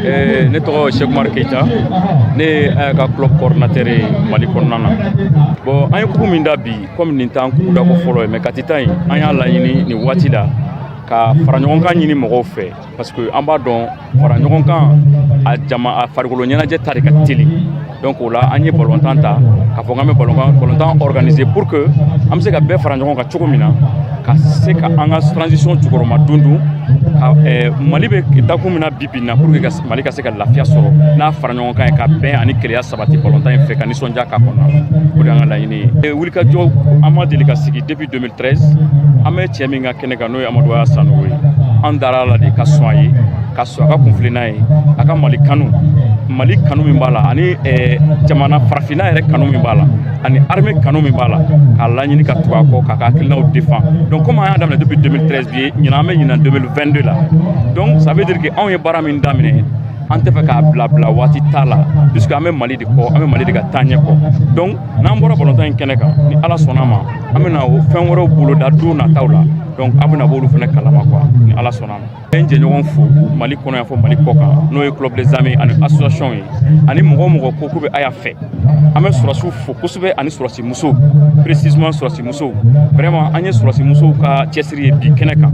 Ne tɔgɔ Cheick Oumar Keita, ne ye Aya ka club coordinateur ye Mali kɔnɔna na. Bon, an ye coupe min da bi, komi nin t'an coupe dako fɔlɔ ye, mais Kati ta in, an y'a laɲini nin waati la ka fara ɲɔgɔn kan ɲini mɔgɔw fɛ, parce que an b'a dɔn fara ɲɔgɔn kan a jama a farikolo ɲɛnajɛ ta de ka teli. Donc o la, an ye balontan ta k'a fɔ k'an bɛ balontan organiser pour que an bɛ se ka bɛɛ fara ɲɔgɔn kan cogo min na, ka se ka an ka transition jukɔrɔma dundun ka Mali bɛ dakun min na bi bi in na, pour que ka Mali ka se ka lafiya sɔrɔ n'a fara ɲɔgɔn kan ye, ka bɛn ani kelenya sabati balontan in fɛ, ka nisɔndiya k'a kɔnɔna. O de y'an ka laɲini ye. Wulikajɔ, an ma deli ka sigi depuis 2013. An bɛ cɛ min ka kɛnɛ kan, n'o ye Amadu Aya Sanogo ye, an dara la de ka sɔn a ye, ka sɔn a ka kunfilenna ye, a ka Mali kanu, Mali kanu min b'a la, ani jamana farafinna yɛrɛ kanu min b'a la, ani armée kanu min b'a la, k'a laɲini ka tugu a kɔ, k'a ka hakilinaw défend. Donc comme an y'a daminɛ depuis 2013, bi ɲinan, an bɛ ɲinan 2022 la. Donc ça veut dire que anw ye baara min daminɛ, an tɛ fɛ k'a bila bila waati t'a la, puisque an bɛ Mali de kɔ, an bɛ Mali de ka taaɲɛ kɔ. Donc n'an bɔra balontan in kɛnɛ kan, ni Ala sɔnna ma, an bɛna o fɛn wɛrɛw boloda don nataw la. Donc a bɛna b'olu fana kalama quoi, ni Ala sɔnna ma. N jɛɲɔgɔn fo Mali kɔnɔ yan, fɔ Mali kɔ kan, n'o ye Club des Amis ani association ye, ani mɔgɔ o mɔgɔ ko k'u bɛ Aya fɛ. An bɛ sɔrɔsiw fo kosɛbɛ, ani sɔrɔsi musow, précisément sɔrɔsi musow. Vraiment, an ye sɔrɔsi musow ka cɛsiri ye bi kɛnɛ kan.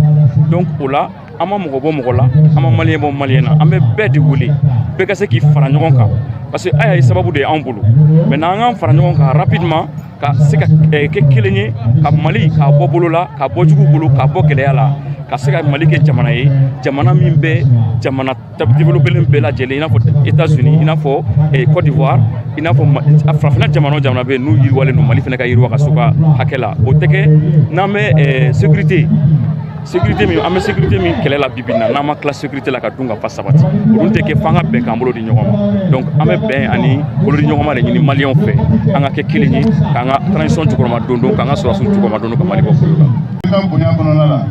Donc o la, an ma mɔgɔ bɔ mɔgɔ la, an ma Malien bɔ Malien na, an bɛ bɛɛ de wele, bɛɛ ka se k'i fara ɲɔgɔn kan, parce que Aya ye sababu de ye anw bolo. Maintenant, an k'an fara ɲɔgɔn kan rapidement ka se ka kɛ kelen ye, ka Mali k'a bɔ bolo la, k'a bɔ jugu bolo, k'a bɔ gɛlɛya la, ka se ka Mali kɛ jamana ye, jamana min bɛ jamana développé bɛɛ lajɛlen, i n'a fɔ États-Unis, i n'a fɔ Côte d'Ivoire, i n'a fɔ farafinna jamana o jamana bɛ yen n'u yiriwalen don. Mali fana ka yiriwa ka s'u ka hakɛ la. O tɛ kɛ n'an bɛ sécurité min, an bɛ sécurité min kɛlɛ la bi bi in na, n'an ma tila sécurité la ka dun ka fa sabati, olu tɛ kɛ f'an ka bɛn k'an bolo di ɲɔgɔn ma. Donc an bɛ bɛn ani bolo di ɲɔgɔn ma de ɲini Maliyɛnw fɛ, an ka kɛ kelen ye, k'an ka transition jukɔrɔma don don, k'an ka sɔrɔsiw jukɔrɔma don, ka Mali bɔ bolo la. Ka bonya kɔnɔna la,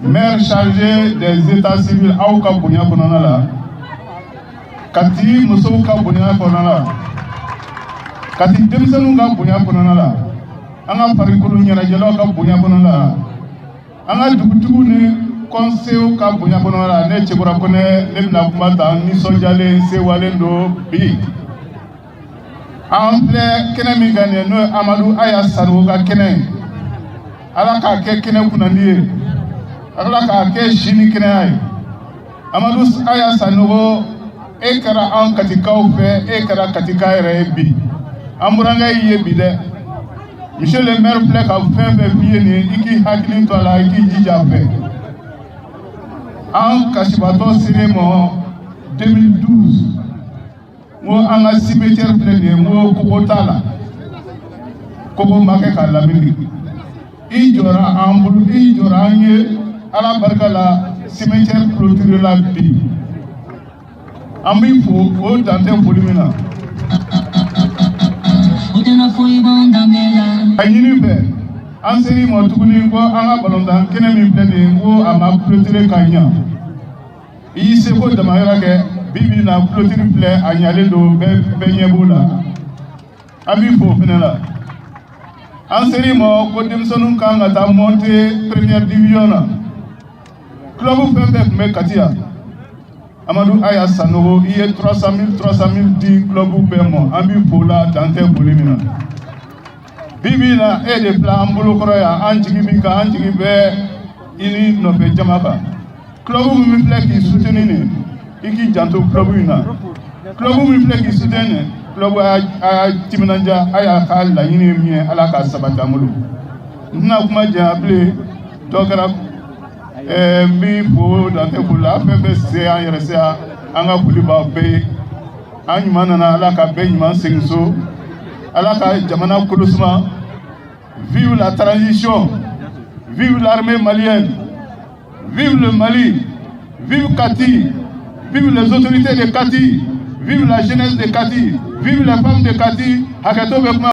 maire chargé des états civils, aw ka bonya kɔnɔna la, Kati musow ka bonya kɔnɔna la, Kati denmisɛnninw ka bonya kɔnɔna la, an ka farikolo ɲɛnajɛlaw ka bonya kɔnɔna la, an ka dugutigiw ni conseil ka bonya kɔnɔna la, ne Cɛkura Kɔnɛ, ne bɛna kuma ta. Nisɔndiyalen, sewalen don bi. An filɛ kɛnɛ min kan nin ye, n'o ye Amadu Aya Sanogo ka kɛnɛ ye. Ala k'a kɛ kɛnɛ kunnandi ye, Ala k'a kɛ si ni kɛnɛya ye. Amadu Aya Sanogo, e kɛra an Katikaw fɛ, e kɛra Katika yɛrɛ ye bi. An burankɛ y'i ye bi dɛ. Monsieur le maire filɛ ka fɛn fɛn f'i ye nin ye, i k'i hakili to a la, i k'i jija a fɛ. An kasibatɔ selen mɔ 2012, n ko an ka cimetière filɛ nin ye, n ko kogo t'a la, kogo ma kɛ k'a lamini. I jɔra an bolo, i jɔra an ye. Ala barika la, cimetière clôturé la bi. An b'i fo, o dan tɛ foli min na. A ɲini fɛ, an ser'i ma tuguni ko an ka balontan kɛnɛ min filɛ nin ye, ko a ma clôturé ka ɲa. I y'i seko damayɔrɔ kɛ. Bi bi in na, clôture filɛ, a ɲalen don, bɛɛ bɛɛ ɲɛ b'o la. An b'i fo o fɛnɛ la. An ser'i ma ko denmisɛnninw kan ka taa monter première division na. Club fɛn fɛn tun bɛ Kati yan, Amadu Aya Sanogo, i ye 300 000 300 000 di club bɛɛ ma. An b'i fo la, dan tɛ foli min na. Bi bi in na, e de filɛ an bolokɔrɔ yan, an jigi b'i kan, an jigi bɛ i ni nɔfɛ jama kan. Club min filɛ k'i soutenir nin, i k'i janto club in na. Club min filɛ k'i soutenir nin, club, a y'a timinanja, a y'a ka laɲini ye min ye, Ala k'a sabati an bolo. N tɛna kuma janya bilen. Dɔ kɛra n b'i fo, dan tɛ foli la. A fɛn fɛn se an yɛrɛ se, an ka foli b'aw bɛɛ ye. An ɲuman nana, Ala ka bɛɛ ɲuman segin so, Ala ka jamana kolo suma. Vive la transition, vive l'armée malienne, vive le Mali, vive Kati, vive les autorités de Kati, vive la jeunesse de Kati, vive les femmes de Kati. Hakɛto bɛ kuma.